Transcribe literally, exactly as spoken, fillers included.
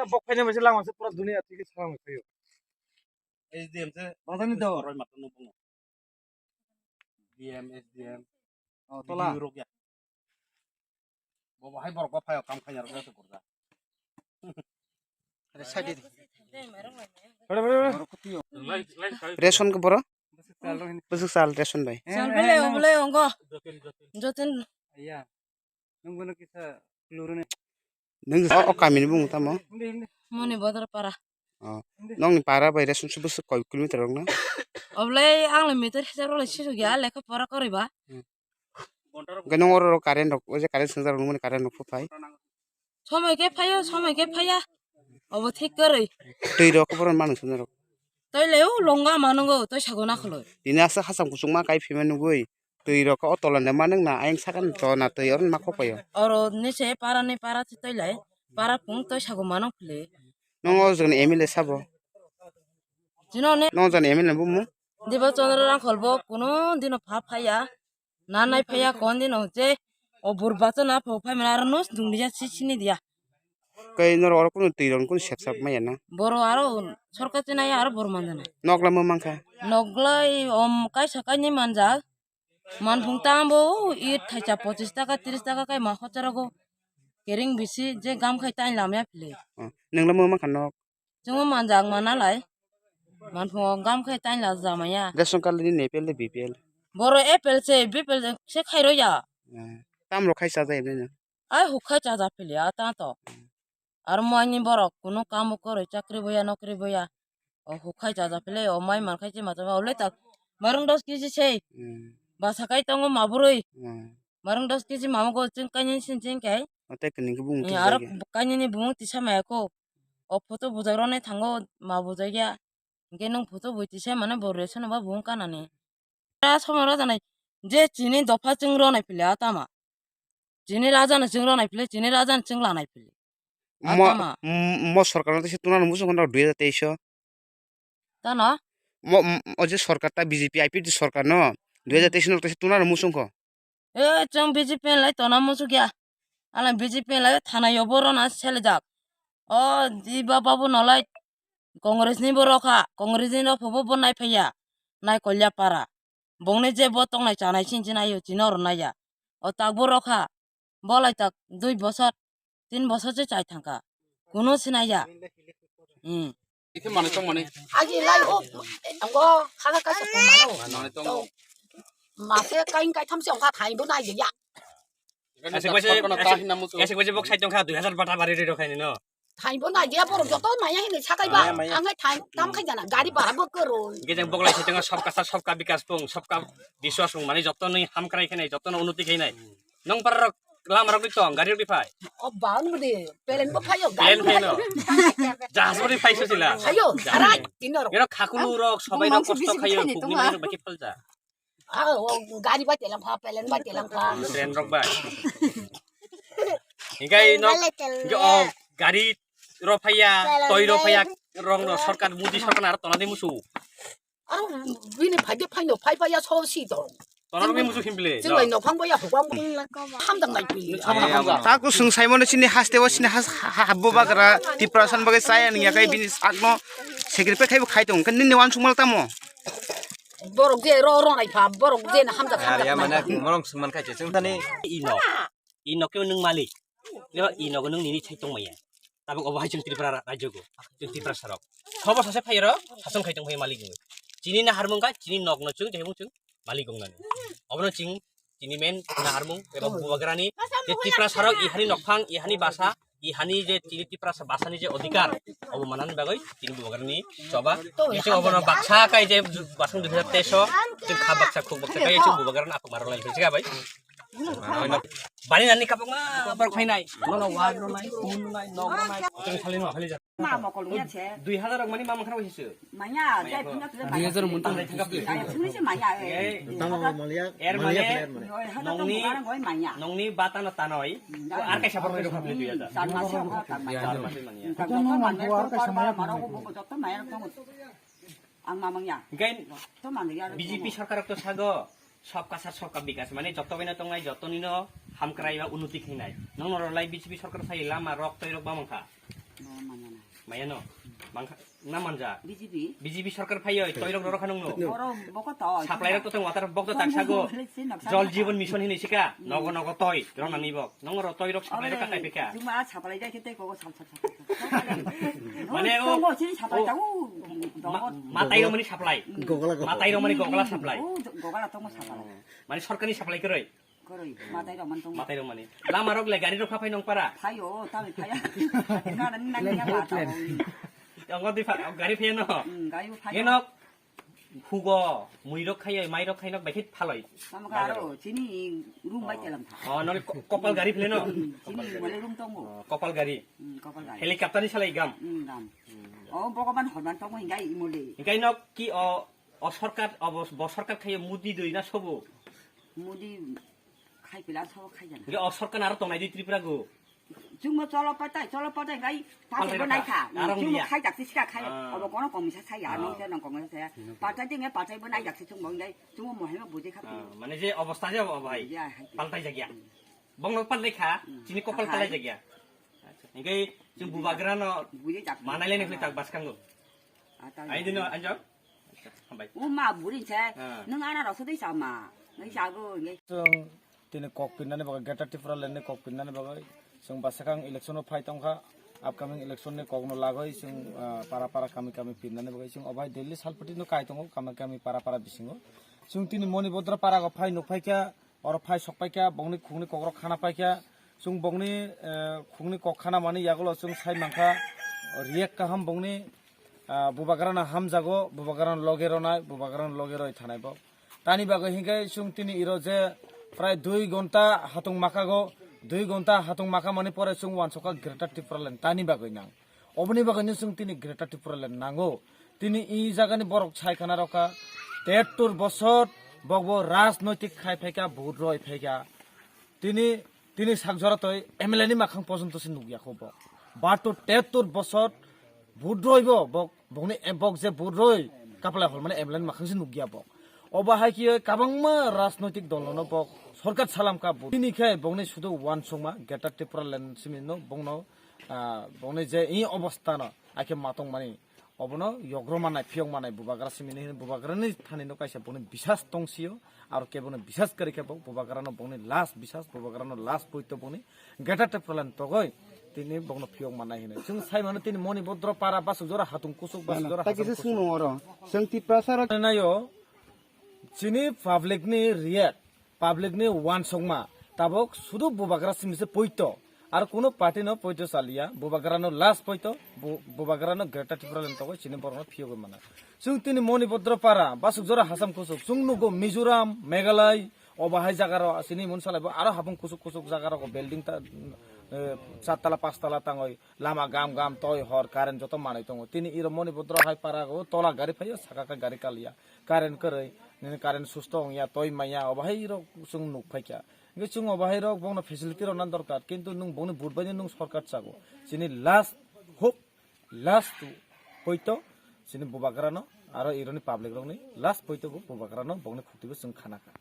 Bok phaina masa lama se pura dunia tiki salam khayo. S D M se bazani do. Roi mata no bungo. D M, S D M. Oh, tola. B D O rok ya. Bo bo hai borok bo phayo kam khaina rok ya se kurda. Are side di. Bere, bere, bere. Ration ke boro? Bwswk sal ration bai. Sal bele, obole, ongo. Jotin. Iya. Nwng bono kisa kluruni. Nwng o, o kamini bumung tamo? Hindi, hindi. Moni bodor para. Oh. Nongni para bai ration se bwswk koi kilometer rok na? Oblai ang le meter hisab rok le sisu ya, lekha pora kori ba. Hmm. Hwnkhe nong oro current rok, o je current swngjak rok nungmani current rok phai. Somoi khe phaio, somoi khe phaiya. Obo thik kwrwi. Twi rok boron manu swngjak rok. Twi le o longa manungo, twi sago na khwlwi. Tini aswk hacham kuchukma kai phima nugwi. Twi rok o tola ni manung na ayang saka ni to na twi oro ma khopaio. Oro ni se para ni para se twi lai. Para pung twi sago mano phwlwi. Nong o jagani M L A sabo? Jino ne. Nong jagani M L A bumung? Diba Chandra Rangkhol bo kuno dino pha phaiya. Na nai phaiya kon dino je o burba to na pho phai mara aro nos dungdi ya si sini dia. Kai nor oro kuno twi rok kuno sep sap maya na. Boro aro sorkar se nai aro bor manjana. Nokla mo mankha. Noglai om kaisa kaini manjak. Manphung tambo it thaisa pochis taka tris taka kai ma hocharago. Kering bisi je gam khai tain lamya phile. Oh, nengla mo mankha nok. Chungo manjak manalai. Manphung gam khai tain la jamaya. Ration card ni A P L de B P L. Boro A P L se B P L se khairo ya. Eh, tamro khai cha jai bene. Ai hukhai chaja phili a ta to. Aro mo ani borok kuno kamo koroi chakri boya nokri boya. O hukhai chaja phili o mai man khai chima chama olai tak. Marung dos kg sei. Hmm. Basa kai tongo maburui. Hmm. Marung dos kg mama go ching kaini sin ching kai. Ote kini ke bung. Eh, aro kaini ni bung tisa maya ko. O photo bujak rone thango ma bujak ya. Hingke nung photo bui tisa mane bo ration ba bung kanani. Ra somoi rajanai je chini dopha chwng ronai pili a tama. Chini raja no chwng ronai pili, chini raja no chwng lanai pili. A Mo, tama. M-, mo sorkar no tesa tuna no muchung kono dui hajar teis o. Tano? Mo, m-, o je sorkar ta B J P I P T sorkar no dui hajar teis no tesa tuna no muchung ko. E chwng B J P lai tona muchuk ya. Ala B J P lai thana yo bo rona seljak. O di ba babu nolai Congress ni bo rokha, Congress ni rokha bo bo nai phaiya, nai kolya para. Bongni je bo tongnai chanai sin sin ayo chino rwnai ya. O tak bo rokha, bo lai tak dui bosor, tin bosor se chai thangkha. Kuno sinai ya. Hmm. Ike mani tong mani. Agi lai o, anggo khaga kaisa tong mano. Mani tong. To, mase kain kai tham se ongkha thai bo nai ya. Asik baise, asik baise bok sai tongkha dui hajar bata bari ri rokhaini no. Thaibo nai dia borok joto maya hini sakai ba. Maya, maya. Ang hai thai tam khai jana gari bara bo koro. Gejang bok lai sai tongkha sabka sat sabka bikas pung sabka biswas pung mane joto ni hamkrai khainai joto no unnoti khainai. Nong par rok lama rok tong gari rok phai. O bang mo de pelen bo phayo. Pelen gari phai no. Jahaj bo phai so sila. Phayo. Jahaj. Arai tinor. Ero khakulu rok sabai rok kosto khayo pukni mai rok baki phalja. Ah, o gari bai telang pha, pelen bai telang pha. Train rok bai. Hikai no, hikai o gari ro phaiya, toi ro phaiya, rong no sorkar, Modi sorkar aro tona de musu. Aro bini phai de phai no, phai phai ya so si to. Tona ro musu himbile. Chwng lai no phang bai ya hukam. Hamdang lai pi. Taku sung saimano chini haste o chini has ha- ha- habbo bagra Tiprasan bagai chaya nung yakai bini sakno sacrifice khaibo khai tong kan nini wan sungmal tamo. Borok je ro ro nai pha, borok je na hamjak hamjak. Yar ya mane morong sungman khai chwng tani. Ino. Ino ke nung malik. Leba ino nung nini chai tong maya. Tabuk obo hai chwng Tripura ra- rajyo go. Chwng Tripura sarok. Khobo sase phai ro, sason khai tong phai malik go. Chini na harmung ka, chini nok no chwng, jehung chwng, malik gong nani. Obo no chwng, chini men na harmung, eba bubagrani, je Tripura sarok, ihani nokphang, ihani basa, ihani je chini Tripura sa- basani je odhikar, obo manani bagwi chini bubagrani choba. Nisi obo no baksa kai je basung dui hajar teis o, chwng kha baksa khuk baksa kai chwng bubagrani aphuk marok lai phai siga bai. Bani nani kapok ma bar khainai. Nono ward no nai, phone no nai, nok no nai. Chwng sali no hali ja. Ma mokol ya che. Dui hajar rok mani ma mangkhra hisi. Manya, jai punya tu. Dui hajar mun tang. Jai punya se manya. Eh. Tamo malia. Er mane. Nongni. Nongni bata no tanoi. Ar kaisa por rok hapni dui hajar. San masi rok ta manya. San masi manya. Ang mamang ya. Hingke B J P sarkar rok to sago, sabka sat sabka bikas, mane joto bai no tongnai, joto ni no hamkrai ba unnoti khainai. Nong norok lai B J P sarkar sai lama rok toi rok bamang kha. Maya no. Mangkha, na manja. B J P. B J P sarkar phaiyo, toirok rorok hanung no. Oro boko to. Supply rok to tong water bok to taksa go. Jol Jeevan Mission hinwi sika. Nogo nogo toi, rok nangni bok. Nong ro toirok supply rok kakai pika. Juma supply dai kete ko sal sal sal. Mane o. Tongo sini supply o, tahu. Ma-, matai rok mani supply. Gogla gogla. Matai rok mani gogla supply. O, gogla tongo supply. Mane sarkar ni supply kwrwi. Koroi, matai rok man tong. Matai rok mani. Lama rok le gari rok phaphai nong para. Phaio, tami phaya. Nana nang ya mata. Ang di pha-, gari phaya no. Hmm, gari phaya. Ngeno hugo, mui rok khayo, mai rok khaino bai khe phaloi. Tamo garo, chini room bai telam tha. Oh, noni ko-, kopal gari phele no. Hmm, chini mole room tongo. Oh, kopal gari. Hmm, kopal gari. Helicopter ni salai gam. Hmm, gam. Oh, Bhagavan horman tongo hingai imole. Hingai no ki o, o sarkar, o bo, bo sarkar khayo Modi doi na sobo. Modi khai pila so khai jana. Ge o sarkar aro tongnai di Tripura go. Chungmo cholo patai, cholo patai gai patai bo nai kha. Arong chungmo ya. Khai jak sika khai. Ah. Obo kono komisa sai ya, ah, nong se nong komisa sai. Patai dinge patai bo nai jak si chungmo gai. Chungmo mohai ma buje kha. Ah, mane je obostha je obo bai. Ya, hai. Paltai jak ya. Bong no paltai kha, hmm, chini kopal paltai jak ya. Acha. Engke chung bubagra no buje jak. Manai le ne tak baskango. Ai dino anjok. Hambai. O ma buri se, ah, nung ana rasa dei sama, nung sago nge. Chwng tini kok pinnani bagwi, Greater Tipraland ni kok pinnani bagwi chwng bwsakang election o phai tongkha. Upcoming election ni kok no lagwi chwng, ah, para para kami kami pinnani bagwi chwng obai daily salphuti no kai tongo kami kami para para bisingo. Chwng tini Moni Bodra para go phai nuk phai kha. Oro phai sok paikha, bongni khungni kokrok khana paikha. Chwng bongni, eh, khungni kok khana mani yagulo chwng sai mankha, riyek kaham bongni, ah, bubagrano hamjago, bubagrano loge ronai, bubagrano loge roi thanai bo. Tani bagwi hinkhe chwng tini iro je prai dui gonta hatung makago, dui gonta hatung maka mani pore chwng wansokha Greater Tipraland tani bagwi nang. Oboni bagwino chwng tini Greater Tipraland nango. Tini i jagani borok sai khana rokha, tehattor bosor bokbo rajnoitik khai phaikha, vote roi phaikha. Tini, tini sak jora toi M L A ni makhang pojonto se nukya kho bo. Bahator tehattor bosor vote roibo bok, bokni, bok je vote roi kaplai hol mani M L A ni makhang se nukya bok. Obo hai khe kabangma rajnoitik dol no bok sorkar salamkha bo. Tini khe bokni sudu wansukma Greater Tipraland simi no bokno, ah, bokni je i obostha no, akhe matong mani, obono yogroma nai, phiyok manai, bubagra simi ni hino, bubagra ni thani no kaisa bokni bisas tongsio, aro kebo no bisas kwrwi khe bo, bubagra no bokni last bisas, bubagra no last poito bokni Greater Tipraland togoi tini bokno phiyok manai hino. Chwng sai mano tini Moni Bodro para basuk jora hatung kusuk, basuk jora hatung kusuk. Sung nung oro. Sung Tiprasa ro. Nayo, chini public ni react. Public ni wansukma tabok sudu bubagra simi se poito, ar kuno party no poito chaliya, bubagra no last poito, bu-, bubagra no Greater Tipraland togoi chini borok no phiyogwi mana. Chwng tini Moni Bodro para, basuk jora hasam kusuk, chwng nugo Mizoram, Meghalaya, obo hai jaga ro chini mun salai bo aro habung kusuk kusuk jaga rogo building ta, eh, chatala pastala tangoi, lama gam gam toi hor current joto manai tongo. Tini iro Moni Bodro hai para go tola gari phaio, saka khe gari kaliya. Current kwrwi, nini current susto wngya, toi manya, obo hai rok chwng nuk phaikha. Hwnkhe chwng obo hai rok bongno facility rwna dorkar, kintu nwng bongni vote bai nwng sorkar chago. Chini last hope, last poito chini bubagrano, aro ironi public rokni last poito bo bubagrano bongni khuktibo chwng khana kha.